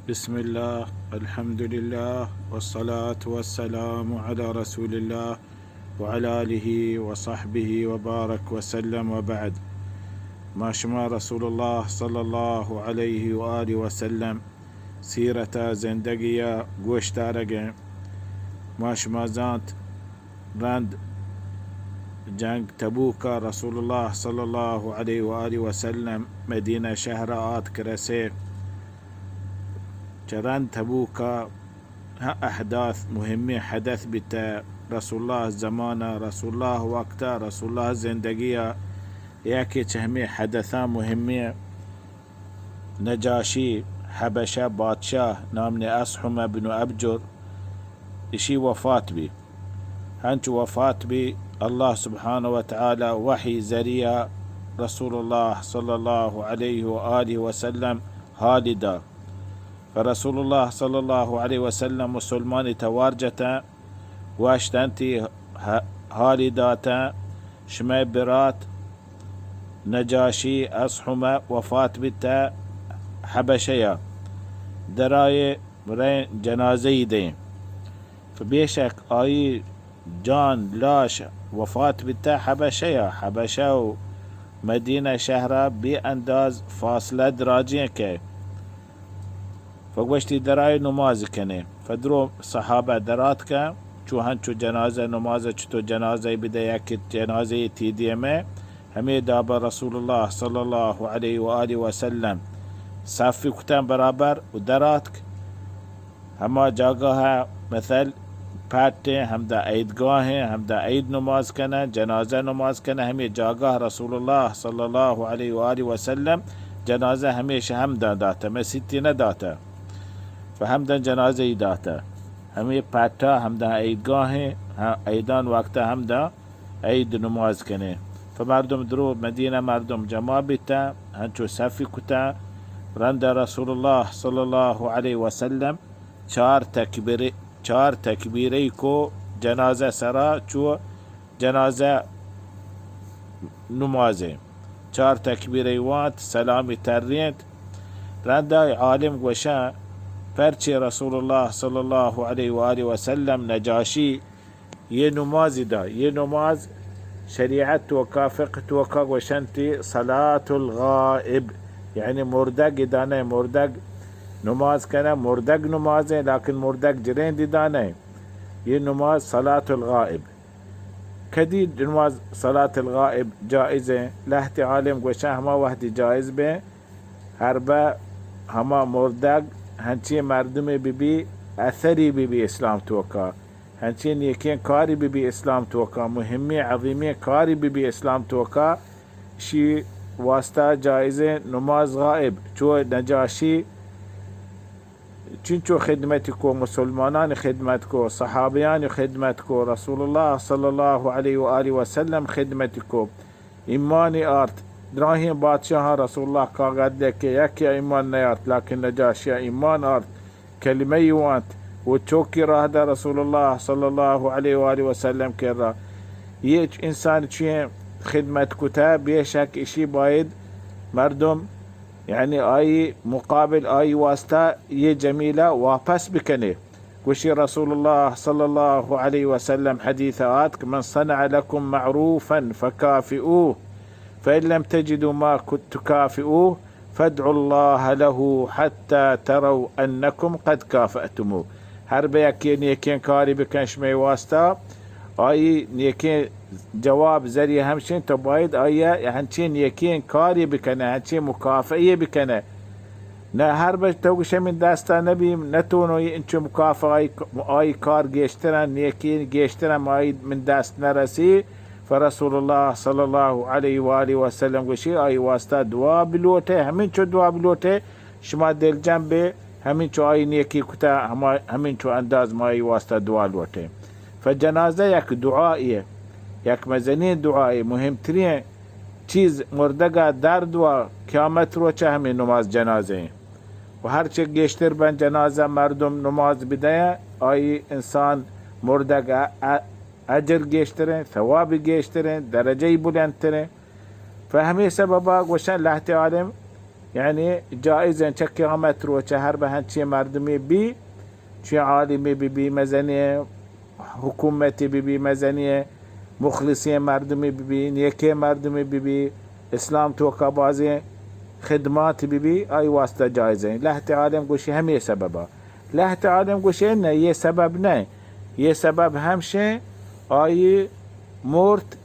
بسم الله، الحمد لله، والصلاة والسلام على رسول الله، وعلى آله وصحبه وبارك وسلم، وبعد. ما شما رسول الله صلى الله عليه وآله وسلم سیرت ءُ زندگی ءَ گوش دارگ ءَ ایں. ما شما زانت، رند جنگ تبوک ءَ رسول اللہ صلی اللہ علیہ و آلہ وسلم مدینہ شہر ءَ آتک رسے. چہ رند تبوک ءَ ہا احداث، مہمیں حدث بیتہ رسول اللہ زمانہ، رسول اللہ وقتہ، رسول اللہ زندگی ءَ. یکے چہ ہمے حدثاں مہمیں نجاشی، حبشہ بادشاہ، نام نے اصحم ابن ابجر، اشی وفات بی. ہنچ وفات بی، اللہ سبحانہ و تعالی وحی ذریعہ رسول اللہ صلی اللہ علیہ و آلہ وسلم حالی دا. فرسول اللہ صلی اللہ علیہ وسلم مسلمانی توار جتہ، گوشتنتی، ہ-، حالی داتہ، شمئے برات نجاشی اصحمہ وفات بیتہ حبشہ ءَ، درائے برئیں جنازہ ای دئیں. تو بے شک آئی جان، لاش، وفات بیتہ حبشہ ءَ. حبشہ و مدینہ شہر ءَ بے انداز فاصلہ دراجیں کہ فگوشتی، درائے نماز کنے. فدرو صحابہ دراتکہ، چو ہنچو جنازہ نماز، چتو جنازہ بدے، یک جنازہ تی دیمے، ہمے دابا رسول اللہ صلی اللہ علیہ و آلہ وسلم صف کتن برابر و دراتک. ہما جاگہ مثل پٹ ہیں، ہمدا عیدگاہ ہیں، ہمدا عید نماز کنن، جنازہ نماز کنن، ہمے جاگہ رسول اللہ صلی اللہ علیہ و آلہ وسلم جنازہ ہمیشہ ہمدا داتہ، مسیتی نہ داتہ. و ہمدا جنازہ ای داتہ. ہمے پٹا ہمدا عیدگاہ ہیں، ہاں، عیدان وقتا ہمدا عید نماز کنے. فمردم درو مدینہ مردم جمع بیتہ، ہنچو صفی کتہ، رند رسول اللہ صلی اللہ علیہ وسلم چار تکبیر، چار تکبیرے کو جنازہ سرا، چو جنازہ نمازے چار تکبیرے وانت، سلامی ترینت. رندا عالم گوشاں، پرچے رسول اللہ صلی اللہ علیہ و آلہ وسلم نجاشی یہ نمازی دا، یہ نماز شریعت توکا، فقہ توکا گوشنتی صلاة الغائب، یعنی مردگ دانہ، مردگ نماز کنہ، مردگ نمازیں، لیکن مردگ جرین دی دانہ، یہ نماز صلاة الغائب. کدی نماز صلاة الغائب جائز ہیں؟ لہتے عالم گوشاں ہما وحدی جائز بیں، ہر بہ ہما مردگ ہنچیں مردمے ببی، اثری ببی اسلام توکا، ہنچیں نیکیں کاری ببی اسلام توکا، مہمیں عظیمیں کاری ببی اسلام توکا، شی واسطہ جائزیں نماز غائب، چو نجاشی چنچو خدمتی کو، مسلمانانی خدمت کو، صحابیانی خدمت کو، رسول اللہ صلی اللہ علیہ و آلہ وسلم خدمتی کو، ایمانی آرت. دراہیں بادشاہاں رسول اللہ کاغذ دے کہ یکی ایمان نیارت، لیکن نجاشی ایمان آرت، کلمہ ای وانت و چوکی راہ دا رسول اللہ صلی اللہ علیہ و آلہ وسلم کرا. یہ انسان چیئے خدمت کتا، بے شک اشی باید مردم یعنی آئی مقابل، آئی واسطہ یہ جمیلہ واپس بکنے. گوشی رسول اللہ صلی اللہ علیہ وسلم حدیث آتک، من صنع لكم معروفا فكافئوه، فإن لم تجدوا ما تكافئوه فادعوا الله له حتى تروا أنكم قد كافأتموه. ہر بہ یکے نیکیں کاری بکن شمئے واسطہ، آئی نیکیں جواب ذریعہ ہمشیں، تو باید آئی ء ہنچیں نیکیں کاری بکنہ، ہنچیں مکافعے بکنہ. نہ ہر بہ تو گوشے من دستا نبی، نہ تو نو انچو مکافعہ آئی، آئی کار گیشترن، نیکیں گیشترن آئی من دست نرسی. فرسول اللہ صلی اللہ علیہ و آلہ وسلم گوشی، آئی واسطہ دعا بلوٹے، ہمینچو دعا بلوٹے، شما دلجم بے، ہمینچو آئی نیکی کتا، ہما، ہمینچو انداز ما آئی واسطہ دعا لوٹیں. فجنازہ یک دعائیے، یک مزنیں دعائے، مہمترین چیز مردگا درد و قیامت روچہ ہمیں نماز جنازہ ہیں. و ہر چہ گیشتر بن جنازہ مردم نماز بدیاں، آئی انسان مردگ ا-، ا-، اجر گیشتریں، ثواب گیشتریں، درجہ بلندتریں. فہمیں سببا گوشن لہتے عالم یعنی جائز ایں چہ قیامت روچ ہر بہ ہنچیں مردمے بی، چہ عالمے بہ بی، مزنیں حکومتے بہ بی، مزنیں مخلصیں مردمے بہ بی، نیکیں مردمے بہ بی، اسلام توکا بازیں خدمات بہ بی، آئی واسطہ جائز ایں۔ لہتے عالم گوشی ہمے سببا۔ لہتے عالم گوشی نہ، یہ سبب نہ، یہ سبب ہمشیں آئی مورت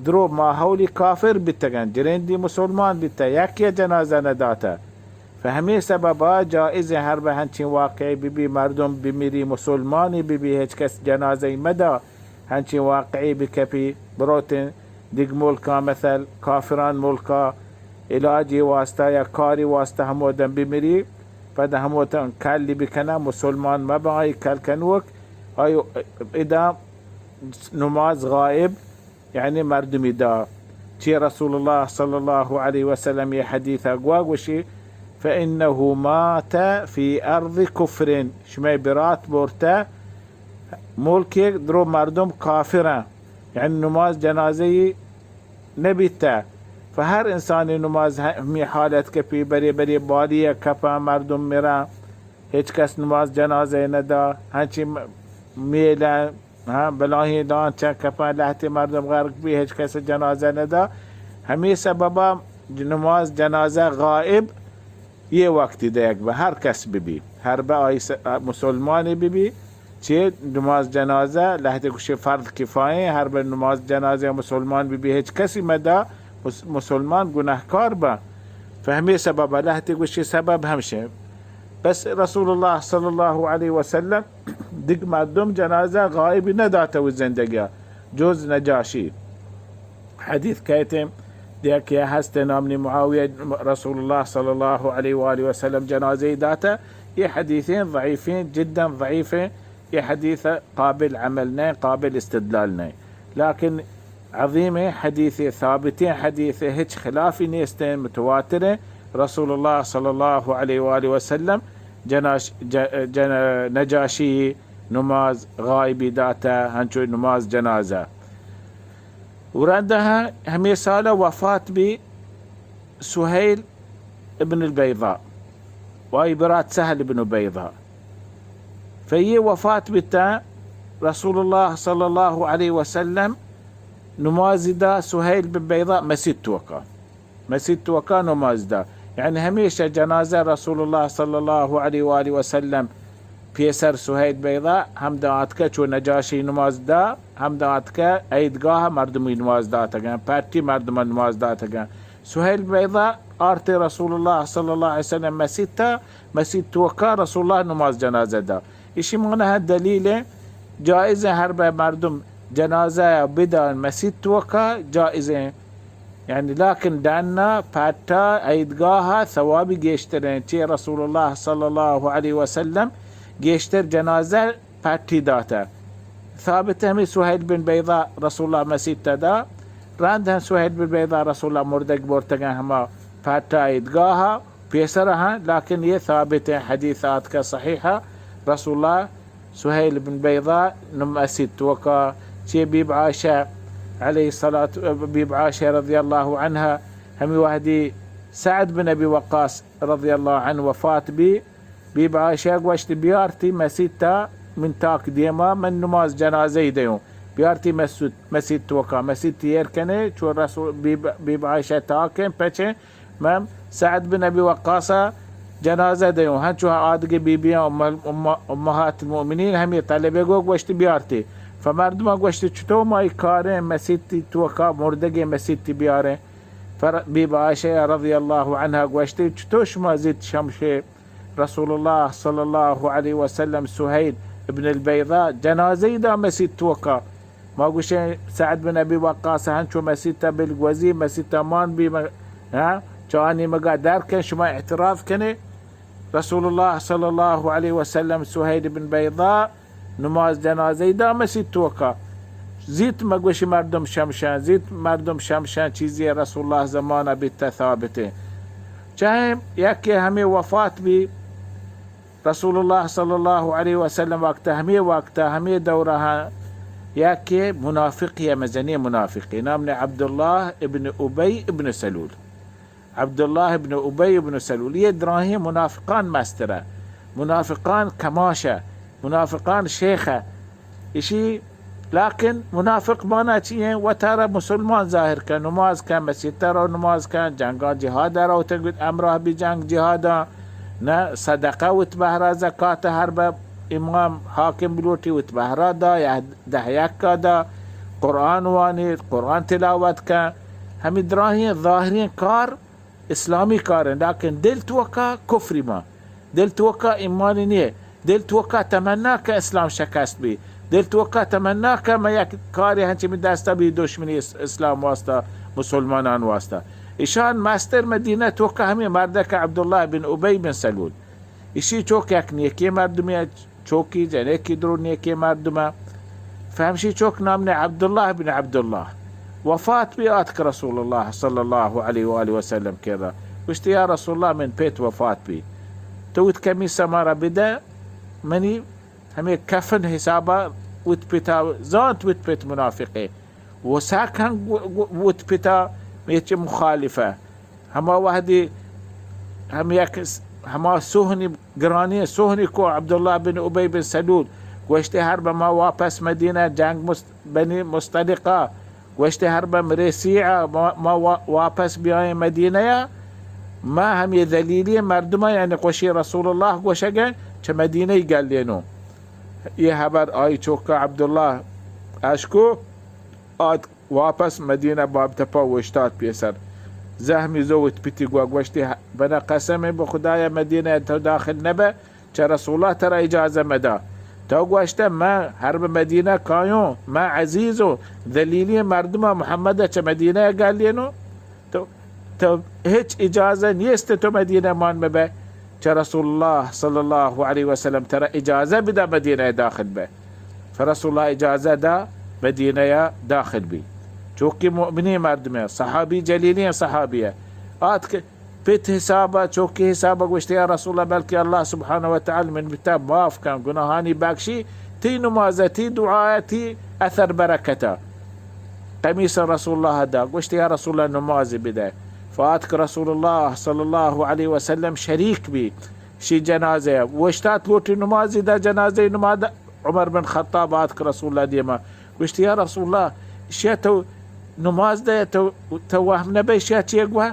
درو ماحولی کافر بیتگن، جرندی مسلمان بیتہ، یکے جنازہ نہ داتہ۔ فہ ہمے سببا جائز ایں ہر بہ ہنچیں واقعے بہ بی، مردم بمیری، مسلمانے بہ بی، ہچ کس جنازہ ای مدا، ہنچیں واقعے بکپی، بروتیں دگ ملکا، مثل کافران ملکا علاجے واسطہ یا کارے واسطہ ہمودن بمری، پدا ہمودن کلی بکنن، مسلمان مبن آئی کل کنوک، آئی ادا نماز غائب یعنی مردمی دا۔ چی رسول اللہ صلی اللہ علیہ وسلم یہ حدیث گوا گوشی، فإنه مات في أرض كفر، شمئے برات مرتہ ملکے درو مردم کافرن، یعنی نماز جنازہ ای نبیتہ۔ فہر انسانی نماز ہمی حالت کپی، برے برے بالی کپن، مردم مرن، ہچ کس نماز جنازہ ندا، ہنچی م-، میلن، ہاں، بلاہیں دان چہ کپن، لہتے مردم غرق بی، ہچ کس جنازہ ندا۔ ہمی سببا نماز جنازہ غائب یہ وقتی دیگ بہ ہر کس بہ بی، ہر بہ آئی س-، مسلمانے بہ بی، چہ نماز جنازہ لہتے گوشی فرض کفاییں، ہر بہ نماز جنازہ مسلمان بہ بی، ہچ کسی مدا مس-، مسلمان گناہکار بہ۔ فہمی سبب لہتے گوشی سبب ہمشیں۔ بس رسول اللہ صلی اللہ علیہ وسلم دگ مردم جنازہ غائب نہ داتہ و زندگیا، جز نجاشی۔ حدیث کہتے دیا کہ ہست نامنی معاویہ رسول اللہ صلی اللہ علیہ وآلہ وسلم جنازہ داتہ۔ یہ حدیثیں ضعیفیں، جدا ضعیفیں۔ یہ حدیث قابل عمل نہ، قابل استدلال نہ۔ لیکن عظیم حدیث، ثابتیں حدیث، ہچ خلافی نیستیں، متواتریں۔ رسول اللہ صلی اللہ علیہ وآلہ وسلم جناش-، ج-، جن-، نجاشی نماز غائبی داتہ، ہنچو نماز جنازہ۔ و رندہ ہمے سال وفات بی سہیل ابن البیضاء و آئی برات سہل ابن بیضاء۔ فیہ وفات بیتہ، رسول اللہ صلی اللہ علیہ وسلم نمازی دا سہیل بن بیضاء مسیت توکا۔ مسیت توکا نماز دا۔ یعنی ہمیشہ جنازہ رسول اللہ صلی اللہ علیہ وآلہ وسلم پیسر سہیل بیضاء ہمدا آتکہ چو نجاشی نماز دا، ہمدا آتکہ عیدگاہ مردمی نماز داتگن، پارٹی مردم نماز داتگن۔ سہیل بیضاء آرت رسول اللہ صلی اللہ علیہ وسلم مسیت، مسیت توکا رسول اللہ نماز جنازہ دا۔ اشی معنی دلیل جائز ہر بہ مردم جنازہ بدان مسیت توکا جائز۔ یعنی لیکن ڈنا پٹا عیدگاہ ثوابی گیشتر ہیں، چہ رسول اللہ صلی اللہ علیہ وسلم گیشتر جنازہ پٹی داتہ۔ ثابت ہمیں سہیل بن بیضاء رسول اللہ مسیت دا، رند ہم سہیل بن بیضاء رسول اللہ مردگ برتگن ہما پٹا عیدگاہ پیسر ہاں، لیکن یہ ثابت ہیں حدیثات کا صحیح، رسول اللہ سہیل بن بیضاء نم اسیت توکا، چہ بیب عائشہ علیہ الصلاۃ، بیب عائشہ رضی اللہ عنہا، ہمی وحدی سعد بن ابی وقاص رضی اللہ عنہ وفات بی، بیب عائشہ گوشت، بیارتی مسیتا من تاک دیما، من نماز جنازہ دیوں۔ بیارتی مسیت، مسیت توکا، مسیت تیر کنے، چو رسول بیب، بیب عائشہ تاکیں پچیں، من سعد بن ابی وقاص ء جنازہ دیوں، ہنچو آدگہ بی بیاں ام-، ام-، امہات المؤمنین ہمے طلبے گو گوشت بیارتی۔ فمردماں گوشت، چطور ما ای کاریں مسیتی توکا مردگے مسیتی بیاریں؟ فر-، بی بی عائشہ رضی اللہ عنہا گوشت، چطور شما زیت شمشے رسول اللہ صلی اللہ علیہ وسلم سہیل ابن البیضاء جنازہ دا مسیت توکا؟ ما گوشیں سعد بن ابی وقاص ہنچو مسیت ء بلگوزی، مسیت ء مان بی، ہاں، چہ آ نیمگا در کن، شما اعتراض کنے۔ رسول اللہ صلی اللہ علیہ وسلم سہیل بن بیضاء نماز جنازہ دا مسیت توکا۔ زیت مگوشی مردم شمشان، زیت مردم شمشان چیزی رسول اللہ زمانہ بیتا ثابتے۔ چاہے یکے ہمیں وفات بی، رسول اللہ صلی اللہ علیہ وسلم وقت، ہمے وقت، ہمے دورہ، یکے منافقی، مزنی منافقی، نام نے عبداللہ ابن ابی ابن سلول۔ عبداللہ ابن ابی ابن سلول، یہ دراہیں منافقان مسترہ، منافقان کماشہ، منافقان شیخہ۔ اشی لیکن منافق مانا چی ہیں؟ وتارا مسلمان ظاہر کن، نماز کن، مسیت رو نماز کن، جنگان جہاد رو تن گوت، امراہ بی جنگ جہاداں، نہ صدقہ وت بہرا، زکات ہر بہ امام حاکم بلوٹی وت بہرا دا، یا دہ یکا دا، قرآن وانیت، قرآن تلاوت کن۔ ہمیں دراہیں ظاہریں کار اسلامی کار ہیں، لیکن دل توکا کفری ما، دل توکا ایمانی نیے، دل توکا تمنا کہ اسلام شکست بی، دل توکا تمنا کہ میں یک کاری ہنچی میں دستا بی دشمنی اس-، اسلام واسطہ، مسلمانان واسطہ۔ ایشان مستر مدینہ توکا ہمیں مردک عبداللہ بن ابی بن سلول۔ ایشی چوک یک نیکی مردمی، چوکی جنکی درو نیکی مردمہ۔ فہمشی چوک نام نے عبداللہ بن عبداللہ۔ وفات بی آتک رسول اللہ صلی اللہ علیہ وآلہ وسلم کرا۔ گوشتی، یا رسول اللہ، من پت وفات بی۔ تو وت کمیس مارا بدہ، منی ہمیں کفن حسابا وت پتا، زانت وت پت منافقے۔ و ساکن وت پتا میچ مخالفہ۔ ہما وہدی ہم یک س-، ہما سوہنی گرانی سوہنی کو عبداللہ بن ابی بن سلول، گوشتے ہر بہ ما واپس مدینہ جنگ مست-، بنی مصطلقہ، گوشتے ہر بہ مریسیعہ ما، ما وا-، واپس بیائیں مدینہ یا ما ہمیں ذلیلی مردمہ، یعنی خوشی رسول اللہ گوشگے چہ مدینہ گلینو۔ یہ حبر آئی چوکا عبداللہ اشکو آت واپس مدینہ باب تپا اوشتات پیسر۔ زہمی زو وت پتی گوا گوشتی، بنا قسم بہ خدایا مدینہ تو داخل نبہ، چہ رسول اللہ ترا اجازہ مدا۔ تو گوشتہ، من ہر بہ مدینہ کایوں، من عزیز و ذلیلی مردمہ محمد چہ مدینہ گالینو۔ تو، تو ہچ اجازہ نیست تو مدینہ مان ببہ۔ چہ رسول اللہ صلی اللہ علیہ وسلم ترا اجازہ بدا مدینہ داخل بہ۔ فرسول اللہ اجازہ دا مدینہ یا داخل بی۔ چوکی مؤمنی مردم ہے، صحابی جلیلی ہیں، صحابی ہے۔ آت کہ پت حسابہ، چوکی حسابہ گوشتے، یا رسول اللہ، بلکہ اللہ سبحانہ و تعالی من بتا معاف کن، گناہانی بخشی، تی نماز، تی دعا، تی اثر برکتا۔ قمیص رسول اللہ دا، گوشتے، یا رسول اللہ، نماز بدہ۔ فاتک رسول اللہ صلی اللہ علیہ وسلم شریک بی شی جنازہ۔ وشتات لوٹی نمازی دا جنازہ نماز عمر بن خطاب آتک رسول اللہ دیما۔ گوشتی، یا رسول اللہ، شیا تو نماز دے، تو، تو وہم نبے شیا چیے گوا؟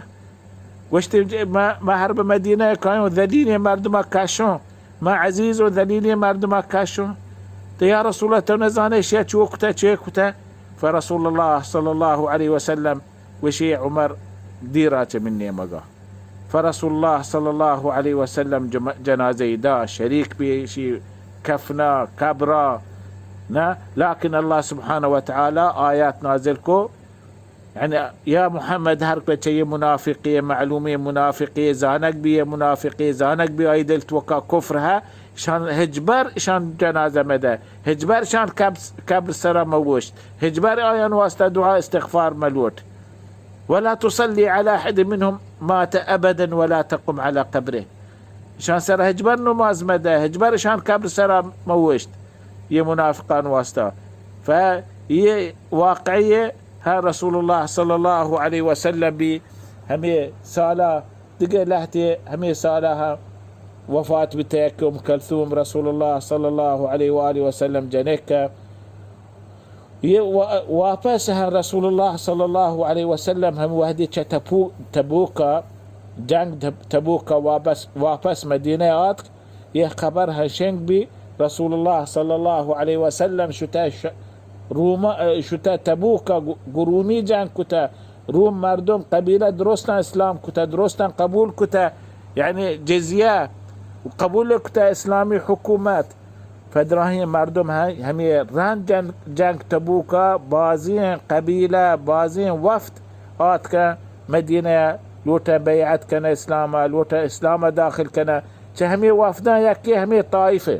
گوشتی، ما، ما ہر بہ مدینہ کایوں، ذلیل مردم کشوں، ما عزیز و ذلیل مردم کشوں۔ تو یا رسول اللہ، تو نزانے شیا چو کتا، چے کتا؟ فرسول اللہ صلی اللہ علیہ وسلم گوشی، عمر دیرا چہ من نیمگا۔ فرسول اللہ صلی اللہ علیہ وسلم جم-، جنازہ دا شریک بی شی کفنا، قبرا، نہ، لیکن اللہ سبحانہ و تعالی آیات نازل کو، یعنی، یا محمد، ہر کچہ یہ منافقی، معلومی منافقی، زانگ بی یہ منافقی، زانگ بی آئی دل توکا کفر ہے، شان ہجبر شان جنازہ مدہ، ہجبر شان قبر، قبر سرا موشت، ہجبر آیان واسطہ دعا استغفار ملوٹ۔ ولا تصلي على أحد منهم مات أبدا ولا تقم على قبره۔ شان سر ہجبر نماز مدہ، ہجبر شان قبر سرا موشت، یہ منافقان واسطہ۔ ف یہ واقعی ہے، ہاں، رسول اللہ صلی اللہ علیہ وسلم بی ہمیں سالہ دگہ لہتے ہمیں سالہ وفات بی، تیک ام کلثوم رسول اللہ صلی اللہ علیہ وآلہ وسلم جنک۔ یہ وا-، واپس ہم رسول اللہ صلی اللہ علیہ وسلم ہم وہدی چہ تپو-، تبوکا، جنگ تب-، تبوکا واپس، واپس مدینہ آتک۔ یہ خبر ہشنگ بی رسول اللہ صلی اللہ علیہ وسلم شتہ ش-، روم، شتہ تبوکا گو-، گرومی جنگ کتہ۔ روم مردم قبیلہ درستاں اسلام کتہ، درستاں قبول کتہ، یعنی جزیہ قبول کتہ، اسلامی حکومت۔ فدراہیں مردم ہیں، ہمیں رند جنگ، جنگ تبوکا بازیں قبیلہ، بازیں وفد آتکہ مدینہ لوٹہ بیعت کنہ اسلام، لوٹہ اسلام داخل کنہ۔ چہ ہمیں وفداں یکی ہمیں طائف ہے۔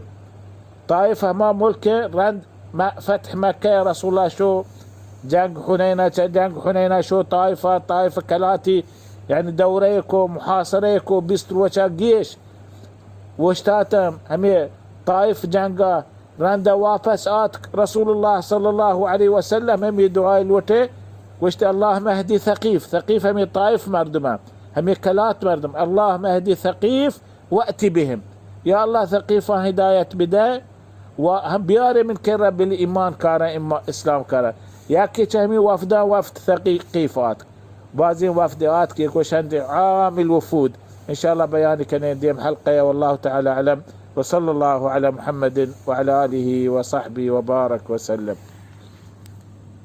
طائف ہما ملک ہے، رند م-، فتح مکہ رسول اللہ شو، جنگ حنین، چہ جنگ حنین شو طائف، طائف کلاتی، یعنی دورہ کو، محاصرہ کو، بیست روچہ گیش۔ اوشتاتم ہمیں طائف جنگا، رندا واپس آتک رسول اللہ صلی اللہ علیہ وسلم ہمیں دعائے لوٹے، گوشت، اللهم اهد ثقيف، ثقيف ہمیں طائف مردمہ، ہمے کلات مردم، اللهم اهد ثقيف وأت بهم، یا اللہ ثقیفاں ہدایت بدے و ہم بیارے من کرا بالایمان کارا، اما-، اسلام کارا۔ یا کہ چہ ہمے وفداں وفد ثقیف آتک، بازیں وفد آتک کہ گوشنت عام الوفود۔ انشاءاللہ بیان کنیں دیم حلقہ، والله تعالى أعلم، وصلى الله على محمد وعلى آله وصحبه وبارك وسلم۔